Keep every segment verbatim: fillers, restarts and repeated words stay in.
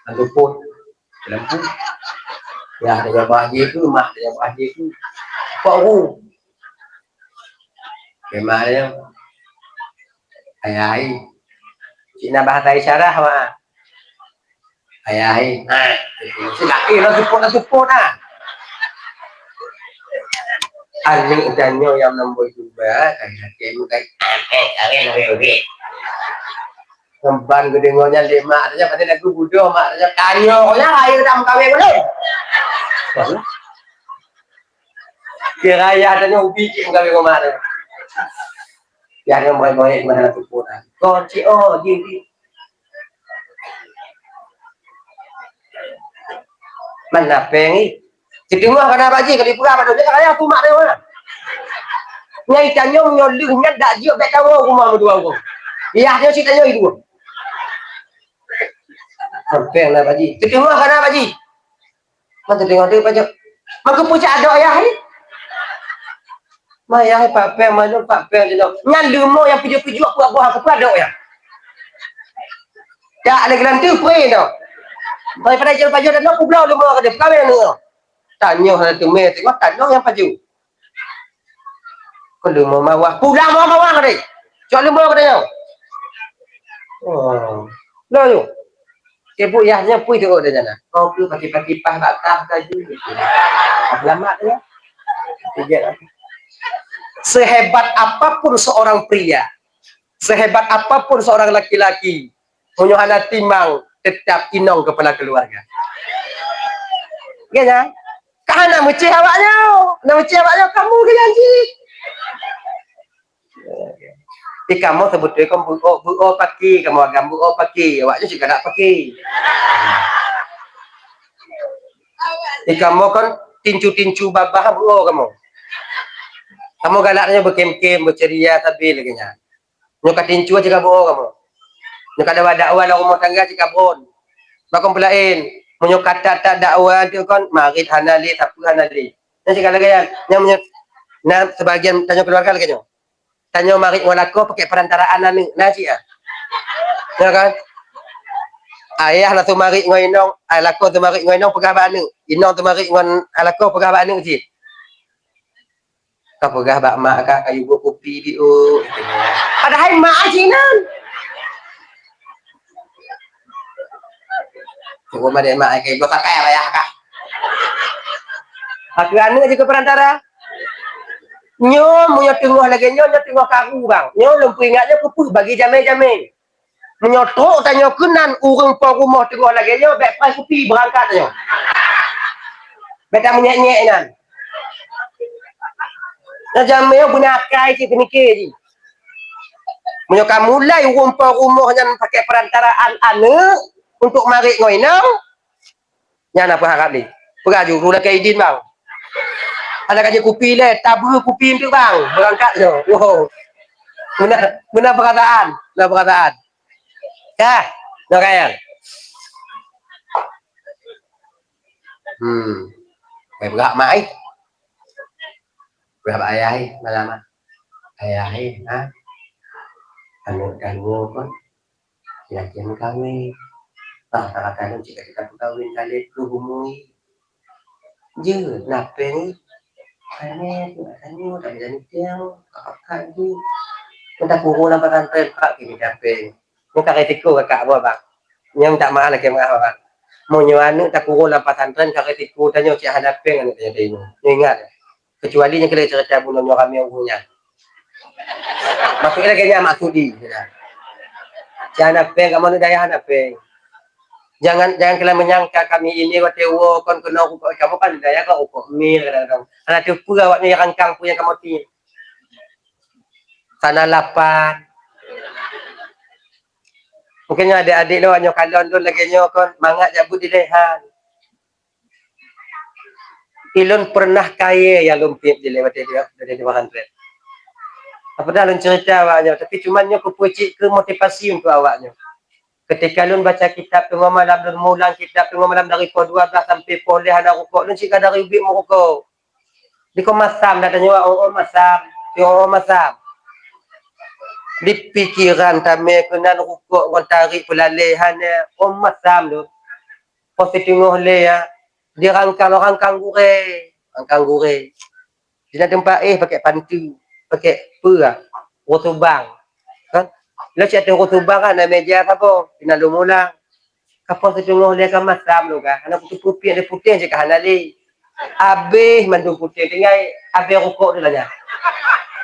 Lam seupôt. Lam pu. Yah, tanyoe bah jih tu, mak tanyoe bah jih tu. Pak Ru. Memang dia. Ayah ai. Cina bahasa isyarat, mak. Ayah ai. Ha. Silaki lah seupôt, lah seupôt, ha. Aneuk tanyoe nyang nombor dua, kayém muka. Kawin, kawin, kawin. Ngemban geudeungoe nyan lé mak, tanya pada lagu budo mak, tanya, "Tanyoe nyan rayeuk dak meukawen ulôn?" Kira ya tanya ubi cit meukawen ngon mak tu. Ya nyan baik-baik mana tu pun. Kon cit oh, ji, ji. Mana peng ni? Siteungoh kana bak jih, ka jipeugah bak donya, ka raya kumat deungon. Nyang tanyoe nyoe lheueh nyan dak jeuet bèk tawoe rumoh meudua ureueng. Yah nyoe cit tanyoe dua. Sampeng na bak jih. Siteungoh kana bak jih. Man siteungoh tu pajak. Maka pucak adok yah ni. Mayah, eh, Pak Peng, manök Pak Peng jinoe. Nyan leumo nyang pijoh-pijoh buah-buah keupeue adok nyan. Dak lé geulanteue pre nyoe. Daripada ijak pajoh dan nyoe kubloe leumo ka deuh, peukawen nyoe. Tanyoe hana teumé teuka tanyoe nyang pajoh. Kon leumo mawah. Pulang mawah-mawah ka deh. Cok leumo ka deh nyoe. Oh. Loh, yuk. Ibu yah nyan pui teuka deh nyan. Kau pui pati-pati pah bak kah ka ju. Selamat ya. Tiga. Sehebat apapun seorang pria, sehebat apapun seorang laki-laki, meunyoe hana timang, tetap inong kepala keluarga. Ya, ya. Ka hana meucéh awak nyoe. Na meucéh awak nyoe, kamoe keuh janji. Di kamoe seubeutôi kon beuo, beuo paki, kamoe agam beuo paki. Awak nyoe cit galak paki. Di kamoe kon tincu-tincu babah beuo kamoe. Kamoe galak nyoe beukem-kem, beuceria sabe lagèe nyan. Nyoe ka tincu cit ka beuo kamoe. Nyoe ka dakwa-dakwa lam rumoh tangga cit ka beuo. Pakon peulaén, meunyoe ka that-that dakwa tu kon, marit hana lé, sapeue hana lé. Nyan cit ka lagèe nyan. Nyan meunyoe na sebagian tanyoe keuluwarga lagèe nyoe. Tanyoe marit ngon lakoe pakèk perantaraan aneuk, na cit ah. Ya kan? Ayah langsung marit ngon inong, ah, lakoe teumarit ngon inong peugah bak aneuk. Inong teumarit ngon, ah, lakoe peugah bak aneuk cit. Ka peugah bak mak ka, kayue buet kupi di u. Padahai mak cit nyan. Cuba madé mak ai kayue buet pakai rayah ka. Aku aneuk jih keu perantara. Nyoe, meunyoe teungoh lagèe nyoe, nyoe teungoh karu, bang. Nyoe lôn peuingat nyoe keupeue bagi jamé-jamé. Meunyoe trok tanyoe keunan ureueng po rumoh teungoh lagèe nyoe, bèk pai kupi beurangkat tanyoe. Bèk tameunyèk-nyèk inan. Nyoe jamé nyoe beuna akai cit peumiké jih. Meunyoe ka mulai ureueng po rumoh nyan pakèk perantaraan aneuk untuk marit ngon inong, nyan na peuharab lé. Peugah ju, "Ulôn lakèe idin, bang." Hana ka jeuet kupi lé, tabri kupi eunteuk, bang. Beurangkat nyoe. Woe. Meunan, meunan peurasaan, meunan peurasaan. Kah, nyoe ka nyan. Hmm. Bai peugah mak ai. Peugah bak ayah ai, malam ah. Ayah ai, ha? Aneuk tanyoe kon. Lagèe meukawen. Bah, kata-kata lôn cit ka teuka meukawen ka lhèe ploh umu. Jeuet, na pèng. Aneh, tanyoe, tanyoe, tanyoe, tanyoe, kakak jeuet. Meutakuro lam pesantren, Pak, keu mita pèng. Nyoe ka resiko kakak buet, Bang. Nyoe minta maaf lagèe maaf, Bang. Meunyoe aneuk takuro lam pesantren, ka resiko tanyoe cit hana pèng aneuk tanyoe teurimong. Nyoe ingat. Keucuali nyang keu lhèe ceurita bunoe nyoe ramè ureueng nyan. Maksud lagèe nyan maksud di. Cit hana pèng, kamoe aneuk dayah hana pèng. Jangan, jangan kalian menyangka kami ini watèe woe kon keunoe rukok, kamoe kan dayah kan rukok mil kadang-kadang. Hana teupeue awak nyoe rangkang peue nyang kamoe tiep. Sana lapan. Mungkin nyoe adék-adék lôn nyoe kalon lôn lagèe nyoe kon mangat jak beuet di Daihan. Ilôn peureunah kayèe nyang lôn piep dilèe watèe di, watèe di pesantren. Apa dah lôn ceurita awak nyoe, tapi cuman nyoe keupeue cit keu motivasi untuk awak nyoe. Ketika lôn baca kitab teungoh malam, lôn mulang kitab teungoh malam dari poh dua belas sampai poh lhèe hana rukok, lôn cit ka dari ubit meurukok. Di kon masam dah tanyoe, oh, oh, masam. Di, oh, oh, masam. Di pikeran tamè keunan rukok ngon tarék peulalé hana, oh, masam tu. Siteungoh lé ya, di rangkang, rangkang gurée, rangkang gurée. Di na teumpat éh pakai pantu, pakai peue ah, rosubang. Kan? Lheueh cit ateueh rosubang kan na meja saboh, di na lôn mulang. Kapoh siteungoh lé ka masam lôn ka, hana kuteupeu piek lé putéh jih ka hana lé. Abéh mandum putéh tinggai, abéh rukok di lanya.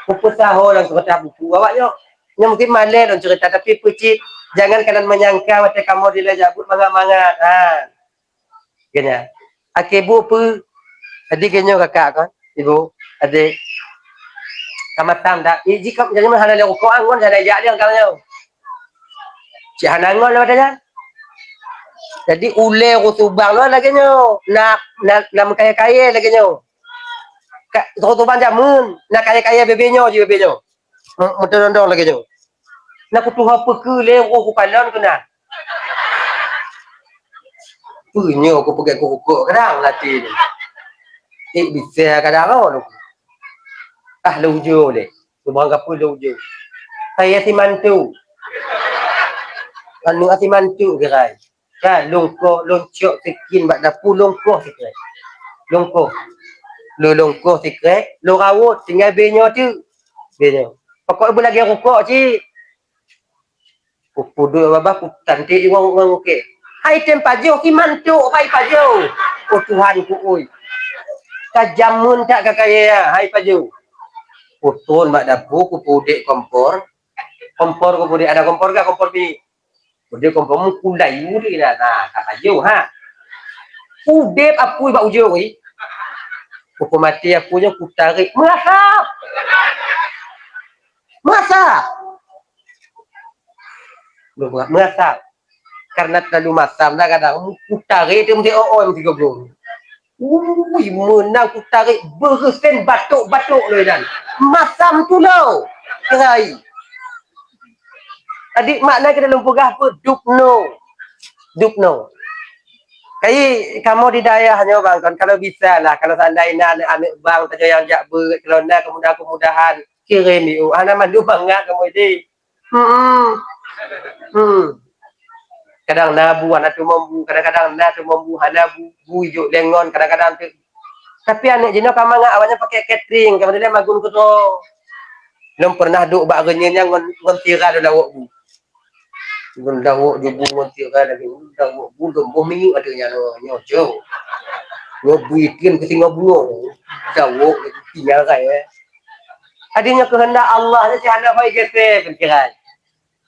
Kupeusaho lam keureudah buku awak nyoe. Nyoe mungkin malée lôn cerita, tapi peucit jangan kalian menyangka watée kamoe dilée jak buet mangat-mangat. Ha. Geunya. Akhé bu peue? Jadi geunya kakak kan, ibu, adik. Ka masam dak? Ih, jih ka, jadi hana lé rukok, ah, ngon hana jak dia kalau nyoe. Cik hana ngon lé watée nyan. Jadi ulée rosubang lôn lagée nyoe. Na, na, na meukayée-kayée lagée nyoe. Ka, rosubang jameun, na kayée-kayée bebe nyoe jih bebe nyoe. Me-, meutondong lagée nyoe. Na kutuho peue keu lé roh kukalon keunan. Peue nyoe kupeugét keu rukok kadang lati ni. Eh, bisa kadang oh. Ah, lôn ujoe lé. Lôn barang kapeue lôn ujoe. Kayée simantu. Anu simantu kirai. Kan, lôn koh, lôn cok sikin bak dapu, lôn koh sikrek. Lôn koh. Lôn, lôn koh sikrek, lôn rawot, tinggai bée nyoe teuk. Bée nyoe. Pokok ibu lagée rukok cit. Kupeuduek babah, kutanték ngon, ngon ukée. Hai tem pajoh, simantuk, hai pajoh. Oh Tuhan ku oi. Ka jameun that ka kayée, hai pajoh. Kutron bak dapu, kupeudek kompor. Kompor kupeudek, ada kompor ka, kompor bi. Udeb kompor kulai uri na, na, ka pajoh, ha. Udeb apui bak ujong, ih. Kupeumaté apui nyoe, kutarék, meurasap. Meurasap. Meurasap. Karena terlalu masam dah kadang, kutarék tu mesti oh, oh, mesti goblong. Ui, meunan kutarék beureusen batok-batok loi dan. Masam tulo. Keuhai. Tadi makna kita lôn peugah apa? Dubno. Dubno. Kai kamoe di dayah nyoe bang kon, kalau bisa lah, kalau seandai na aneuk-aneuk bang tanyoe nyang jak beuet, kalau na kemudahan-kemudahan, kirém yue. Hana mandum mangat kamoe di. Hmm. Hmm. Kadang na bu hana teumambu, kadang-kadang na teumambu hana bu, bu ijok lengon, kadang-kadang tu. Tapi aneuk jinoe ka mangat awaknyan pakai catering, ka model magun keudroe. Lôn pernah duek bak reunyeun nyan ngon, ngon sira lôn lawok bu. Lôn lawok ju bu ngon sira lagi, lôn lawok bu lôn boh minyeuk ateueh nyan, nyoe, nyoe, cok. Nyoe bu item keu singoh bungoh. Lawok lagi tinggai, eh. Adi nyoe keuheundak Allah, nyoe si hana hôi geusé pikiran.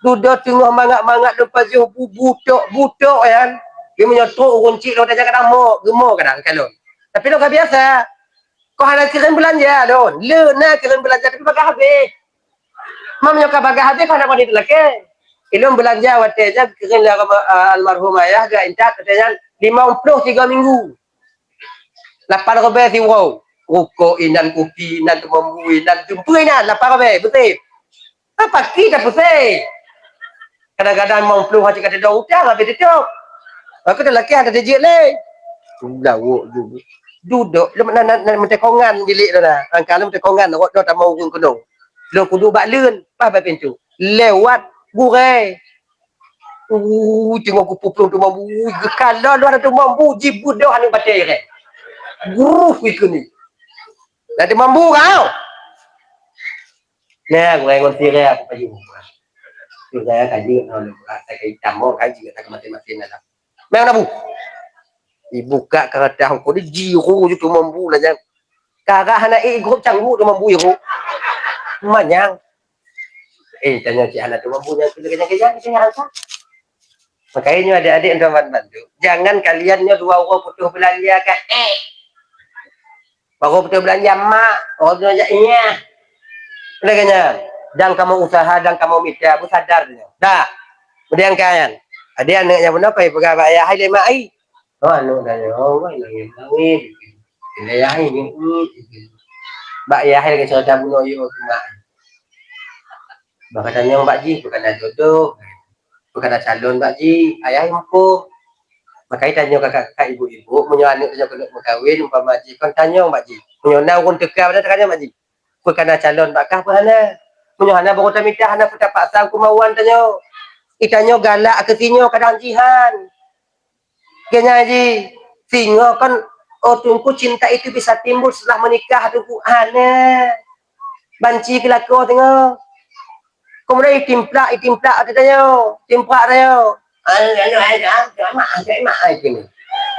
Dudoe teungoh mangat-mangat lôn pajoh bu-, butok-butok nyan. Di meunyoe trok ureueng chik lôn tajak kadang mok, geumo kadang kalon. Tapi lôn ka biasa. Kok hana kirém beulanja lôn. Le na kirém beulanja tapi bagah habéh. Mam nyoe ka bagah habéh, kok hana pandai teulakée. Ilôn beulanja watée nyan kirém lé alma-, almarhum ayah geuintat watée nyan limong ploh tiga minggu. Lapan ribée siwoe. Rukok inan, kupi inan, teumambu inan, jumpeue inan, lapan ribée, beutôi. Apa ki tapeusie? Kadang-kadang limong ploh hase ka teudong utang habéh teutôb. Aku dah lakée hana teujeuet lé. Lawok ju. Dudok, lom na, na, na meutekongan bilék tu na. Angka lom meutekongan, rot dong tamong ureueng keunong. Lom kudu bak leuen, paih bak pintoe. Lewat gurée. Uh, teungoh kupeuplueng teumambu, geukalon luwa teumambu, jibeudôh aneuk batée ré. Guruh ikeu ni. Dah teumambu kau. Nah, gurée ngon sirée aku pajoh. Sirée ka jeuet ngon rasa ka itam, oh, ka jeuet, ka maté-maté na. Memang nabu. Ibuka karatah huköm dia, jiru ju teumambu lah nyan. Karah hana ék igrôp cangguek teumambu igrôp. Manyang. Eh, tanyoe cit hana teumambu nyan, keu keujang-keujang, keu keujang. Makanya nyoe adik-adik dan teman bantu. Jangan kalian nyoe dua uroe putôh beulanja ka, eh. Baru putôh beulanja mak, baru putôh beulanja iya. Oleh kerana, dan kamoe usaha, dan kamoe mita, bu sadar nyoe. Dah. Kemudian kan, adik aneuk nyang beuna koi peugah bak ayah, hai lé mak ai. Oh, aneuk dah nyoe, oh, nangis-nangis. Kena ayah ai, nangis. Bak ayah ai lagi cerita bunoe yue keu mak. Bak ka tanyong bak jih, peue ka na jodoh, peue ka na calon bak jih, ayah ai muphom. Makajih tanyoe kakak-kakak, ibu-ibu, meunyoe aneuk tanyoe keuneuk meukawen, umpama jih kon tanyong bak jih. Meunyoe na ureueng teuka, bak tanyong bak jih. Peue ka na calon bak kah, peue hana? Meunyoe hana, barô tamita, hana peue tapaksa keumauan tanyoe. Itanyoe galak keu sinyoe kadang jihan. Keunya jih, singoh kon, oh, Teungku, cinta itu bisa timbul setelah menikah, Teungku. Hana. Banci keu lakoe singoh. Keumudian itimplak, itimplak ata tanyoe, timplak tanyoe. Ai, ai, ai, ai, ai, mak, ai, mak, ai, kini.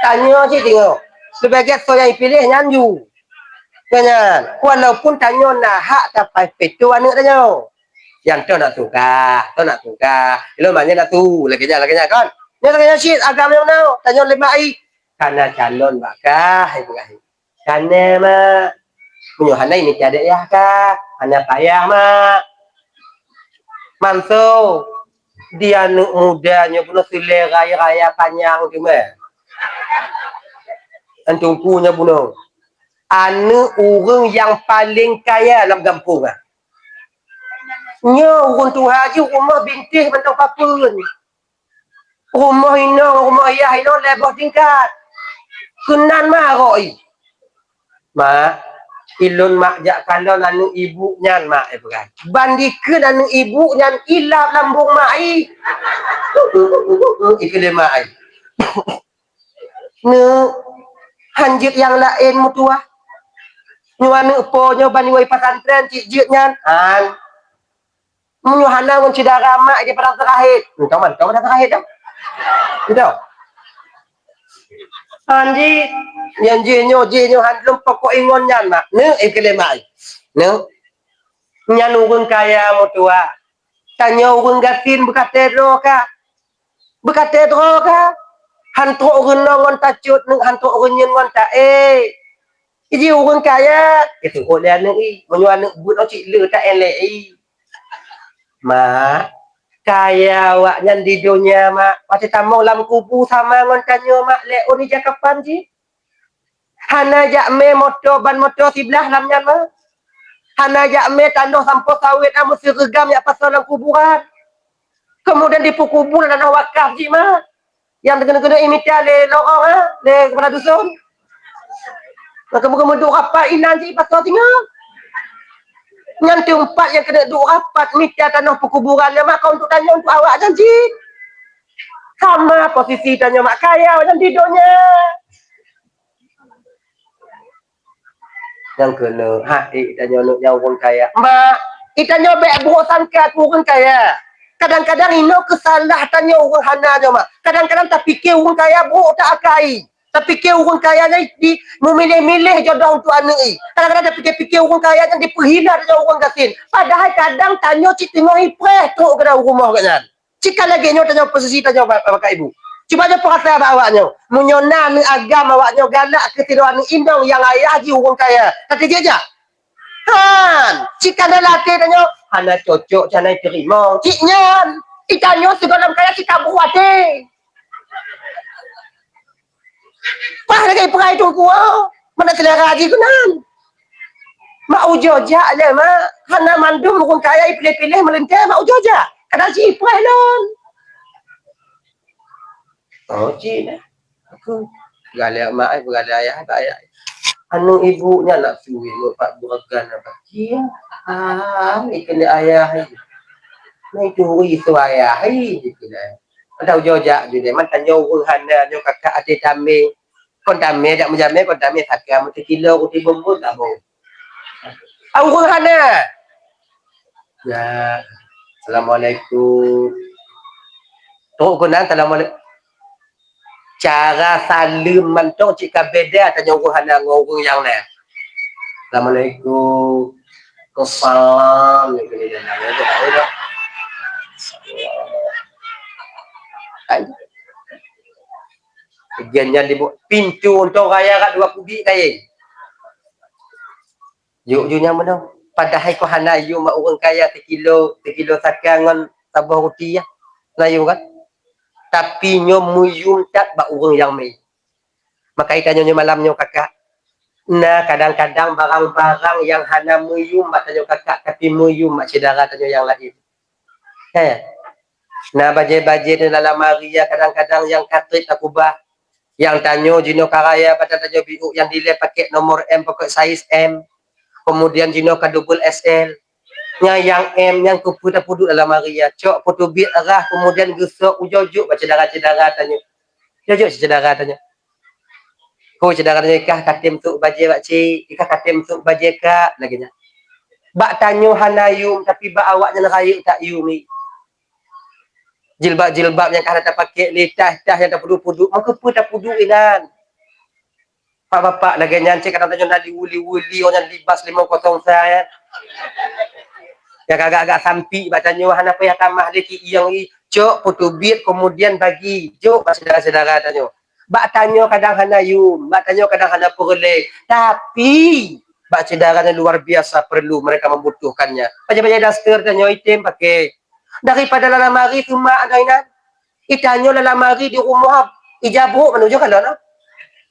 Tanyoe cit singoh. Sebagai soe nyang ipiléh nyan ju. Nyan, walaupun tanyoe na hak tapaih peutoe aneuk tanyoe. Nyang toh nak tuka, toh nak tuka. Ilôn banyak nak tu, lagèe nyan, lagèe nyan kan. Nyoe lagèe nyan cit agam nyang na, tanyoe lé mak i. Kana calon bak kah, hai peugah. Kana, Mak. Meunyoe hana ini tiada yah kah, hana payah, Mak. Manso, di aneuk muda nyoe bunoe seulera raya panyang teuma. An Teungku nyoe bunoe. Aneuk ureueng nyang paleng kaya lam gampông, ah. Nyoe ureueng tuha jih rumoh bintéh mantong papeuen. Rumoh inong, rumoh yah inong lhèe boh tingkat. Keunan marok i. Mak, ilôn mak jak kalon aneuk ibu nyan, mak, eh, peugah. Ban dikeue aneuk ibu nyan ilap lambông mak i. Ikeu lé mak i. Neuk, han jeuet nyang laén meutuwah. Nyoe aneuk po nyoe ban iwoe pesantren cit jeuet nyan. Han. Meunyoe hana ngon syedara mak di padang seurahét. Entong mantong padang seurahét dah. Entong. Han jih, nyan jih nyoe, jih nyoe han lom pokok ingon nyan mak. Neuk, eh, keu lé mak. Neuk. Nyan ureueng kaya meutuwah. Tanyoe ureueng gasien beukaté droe ka. Beukaté droe ka. Han trok reunong ngon tacot, han trok reunyeun ngon taék. Iji ureueng kaya, iteuôt lé aneuk i. Meunyoe aneuk beuet nyoe cit le taék lé i. Mak, kaya awaknyan di donya, mak. Watèe tamong lam kubu sama ngon tanyoe, mak, lé ôn ija kapan jih. Hana jak mé moto, ban moto siblaih lam nyan, mak. Hana jak mé tanoh sampoe sawét, ah, meusireugam jak pasoe lam kuburan. Keumudian dipeukubu lam tanoh wakaf jih, mak. Nyang teukeuneuk-keuneuk imita lé lorong, ha, lé keupala dusun. Maka muka meuduek rapat inan jih pasoe singoh. Nyan teumpat nyang keuneuk duek rapat mita tanoh peukuburan nyan maka untuk tanyoe untuk awaknyan jih. Sama posisi tanyoe mak kaya awaknyan di donya. Nyang keuneuk, ha, eh, tanyoe neuk nyang ureueng kaya. Mak, i tanyoe bèk brôk sangka keu ureueng kaya. Kadang-kadang inoe keusalah tanyoe ureueng hana nyoe, mak. Kadang-kadang tapike ureueng kaya brôk that akai. Tapike ureueng kaya nyan di meumiléh-miléh jodoh untuk aneuk i. Kadang-kadang tapike-pike ureueng kaya nyan dipeuhina tanyoe ureueng gasien. Padahai kadang tanyoe cit teungoh ipreh trok keu dalam rumoh gobnyan. Cit ka lagèe nyoe tanyoe posisi tanyoe ba-, bapak ibu. Cuba nyoe peurasa bak awak nyoe. Meunyoe na aneuk agam awak nyoe galak keu sidroe aneuk inong nyang ayah jih ureueng kaya, tateujak jak? Han, cit ka na lam até tanyoe, hana cocok, hana teurimong. Cit nyan, i tanyoe sigohlom kaya cit ka brôk até. Pah lagèe peugah i Teungku, oh, mana seulera jih keunan. Mak ujoe jak lé, mak. Hana mandum ureueng kaya ipiléh-piléh meulintèe, mak ujoe jak. Kadang cit ipreh lôn. Oh, cit dah. Aku peugah lé mak, eh, peugah lé ayah, bak ayah. Aneuk ibu nyan nak suwé meupat buregan apa? Iya. Ah, ikeu lé ayah. Nah, itu uri su ayah, ikeu lé. Padahai ujoe jak ju deh, man tanyoe ureueng hana nyoe kakak até tamé. Kon tamé dak meujamé, kon tamé saka meutikilo ruti bumbon tabong. Au ureueng hana. Ya, assalamualaikum. Trok keunan assalamualaikum. Cara saleuem mantong cit ka beda tanyoe ureueng hana ngon ureueng nyang na. Assalamualaikum. Waalaikumsalam. Ai. Bagian nyan dibuet pintu untông raya kat dua kubik kain. Yuk ju nyang meunoe. Padahai kok hana yum bak ureueng kaya sikilo, sikilo saka ngon saboh ruti yah. Na yum kan? Tapi nyoe meuyum that bak ureueng nyang mé. Maka tanyoe nyoe malam nyoe kakak, na kadang-kadang barang-barang nyang hana meuyum bak tanyoe kakak, tapi meuyum bak syedara tanyoe nyang laén. He. Na bajèe-bajèe di dalam lamari ya kadang-kadang nyang ka trép takubah. Nyang tanyoe jinoe ka raya, padahai tanyoe biôk nyang dilèe pakèk nomor M, pakèk saiz M. Kemudian jinoe ka double X L. Nyang, nyang M, nyang keupeue tapeuduek dalam lamari ya. Cok peuteubiet rhah, kemudian geusok ujoe jok bak syedara-syedara tanyoe. Jujur syedara tanyoe. Ko syedara tanyoe, ikah ka tem sôk bajèe bak cik, ikah ka tem sôk bajèe kak, lagèe nyan. Bak tanyoe hana yum, tapi bak awaknyan rayeuk that yum. Jilbab-jilbab nyang ka hana tapakèk lé, tah-tah nyang tapeuduek-peuduek, meukeue peue tapeuduek inan. Pak bapak lagèe nyan cit kadang tanyoe na liwu-liwu li, oh nyan libas limong kosong sa nyan. Nyang agak-agak sampik bak tanyoe hana payah tamah lé ki iyong i, cok peuteubiet kemudian bagi jok bak syedara-syedara tanyoe. Bak tanyoe kadang hana yum, bak tanyoe kadang hana peureulèe, tapi bak syedara nyan luar biasa perlu, mereka membutuhkannya. Bajèe-bajèe daster tanyoe item pakèk. Daripada lam lamari teumak ada inan. Itanyoe lam lamari di rumoh ija brôk mana ujoe kalon ah.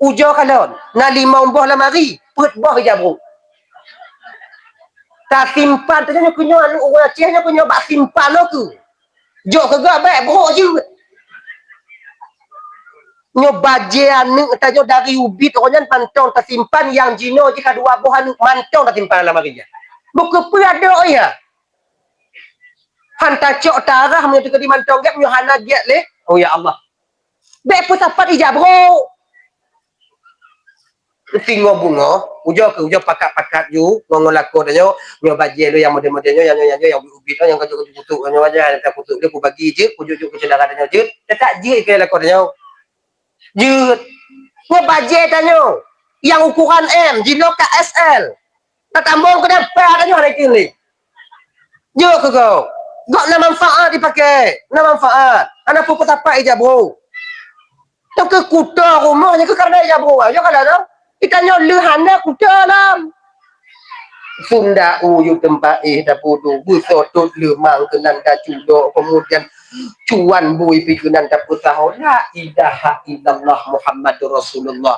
Ujoe kalon. Na limong boh lamari, peuet boh ija brôk. Tasimpan tu nyoe keu nyoe aneuk ureueng Aceh nyoe keu nyoe bak simpan lôn keu. Jok keu gak bèk brôk jeuet. Nyoe bajèe aneuk tanyoe dari ubit awaknyan mantong tasimpan, nyang jinoe jih ka dua boh aneuk mantong tasimpan lam lamari nyan. Bukeupeue adoe ya. Han tacok tarah meunyoe teukeudi mantong gèt, meunyoe hana gèt lé. Oh ya Allah. Bèk peusapat ija brôk. Singoh beungoh, ujoe keu ujoe pakat-pakat ju, ngon, ngon lakoe tanyoe, nyoe bajèe lôn nyang model-model nyoe, nyang nyoe, nyang nyoe, nyang ubit-ubit nyoe, nyang ka jeuet kutuk, nyoe aja nyang ka kutuk lé, kubagi jeuet, kujuk-juk keu syedara tanyoe jeuet, teutap jeuet keu lakoe tanyoe. Jeuet. Nyoe bajèe tanyoe, nyang ukuran M, jinoe ka S L. Tatamong keunan pah tanyoe hana ikheun lé. Jok keu gob. Gob na manfaat jipakèk, na manfaat. Hana peue peusapat ija brôk. Teuka kuto rumoh nyan keu kareuna ija brôk. Jok kala tu. Itanyoe lheueh hana kuto lom. Sunda u yue teumpat éh tapeuduek, beusotot leumang keunan tacudok, kemudian cuan bui pi keunan tapeusaho. La ilaha illallah Muhammadur Rasulullah.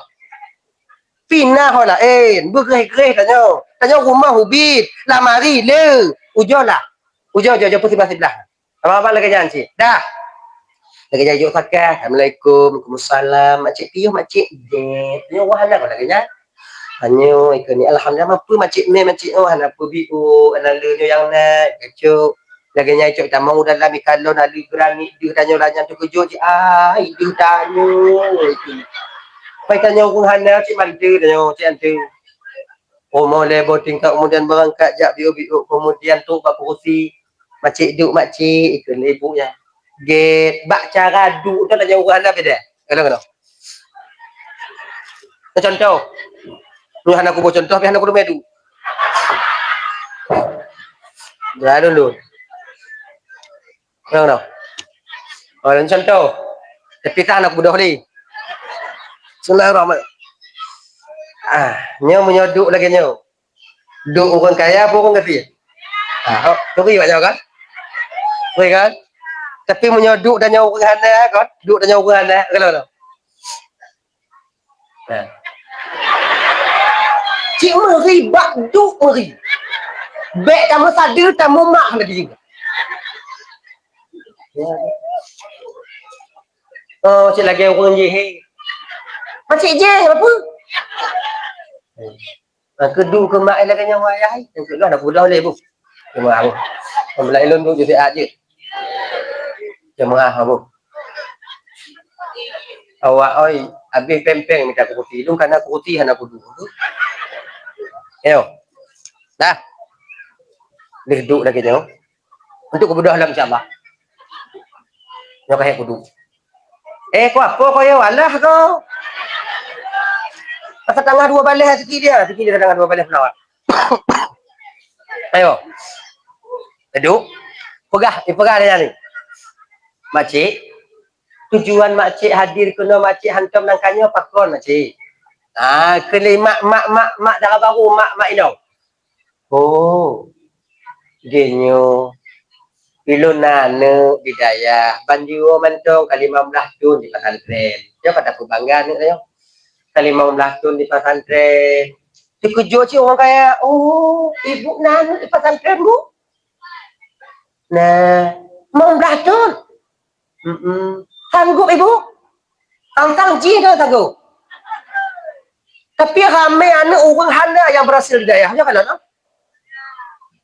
Pinah ho laén, beugreh-greh tanyoe. Tanyoe rumoh ubit, lamari le. Ujoe lah. Ujoe, ujoe, ujoe, peusibelah-sibelah. Abang-abang lagèe nyan cit. Dah. Lagèe nyan jok sakai. Assalamualaikum, waalaikumsalam. Makcik piôh, makcik. Deh. Nyoe wah aneuk lagèe nyan. Tanyoe ikheun ni, alhamdulillah, makcik mè, makcik oh, hana peue biôh, hana le nyoe nyang na, kacok. Lagèe nyan cok tamong u dalam ikalon, hana le geurani deuh tanyoe lanyang teukeujot cit. Ai, deuh tanyoe. Pai tanyoe ureueng hana cit mandé tanyoe, cit mandé. Rumoh lhèe boh tingkat, kemudian beurangkat jak biôh-biôh, kemudian trôk bak kurusi. Makcik duek, makcik, ikheun lé ibu nyan. Gèt, bak cara duek tu lam ureueng hana beda. Kalau, kalau. Contoh. Nyoe hana kuboh contoh, tapi hana kudeungoe duek. Dah dulu. Kenapa, kenapa? Oh, dan contoh. Tapi tak nak kuboh ni. Bismillahirrahmanirrahim. Ah, nyoe meunyoe duek lagèe nyoe. Duek ureueng kaya apa ureueng gasien? Ah, oh, turi bak nyoe kan? Turi kan? Tapi meunyoe duek dan nyoe ureueng hana kan? Duek dan nyoe ureueng hana, kalau, kalau. Ha. Cit meuri bak duek meuri. Bèk tameusadeue tameumak lagi. Oh, cit lagèe ureueng jih. Makcik jih apa? Ha, keudu keu mak lagèe nyoe ayah. Keudu aneuk muda lé bu. Cuma aku. Pembelai lôn tu jadi aja. Jemaah apa? Awak oi, habis peng-peng mita kurusi. Lôn kana kurusi hana kudu. Ayo. Dah. Leh duduk lagi nyoe. Untuk kubeudôh lom insya-Allah. Nyoe kahé kudu. Eh, ko apa ko yo? Alah ko. Pasal tangah dua baleh sikit dia, sikit dia tangah dua baleh pula. Ayo. Duduk. Peugah, eh, peugah dia ni. Makcik, tujuan makcik hadir keunoe makcik hantom nangka nyoe pakon makcik? Ah, keu lé mak, mak, mak, mak dara baru, mak, mak inong. Oh, geunyoe. Ulôn na aneuk di dayah, ban jiwoe mantong ka limong blaih thôn di pesantren. Nyoe ka tapeubangga aneuk nyoe. Ka limong blaih thôn di pesantren. Teukeujot cit ureueng kaya, "Oh, ibu na aneuk di pesantren, Bu?" "Na, limong blaih thôn." "Mm-mm. Sanggup ibu?" "Tantang jih dah sanggup." Tapi ramé aneuk ureueng hana nyang berhasil di dayah. Nyoe kalon, ah.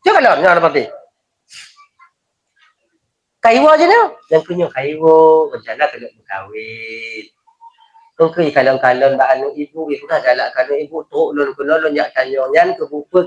Nyoe kalon, nyoe ada pati. Kaiwo je nyoe. Nyang keunyoe kaiwo, rencana keuneuk meukawen. Ungkri kalon-kalon bak aneuk ibu, ibu na galak keu aneuk ibu, trok lôn keunoe lôn jak tanyong nyan keu buet peue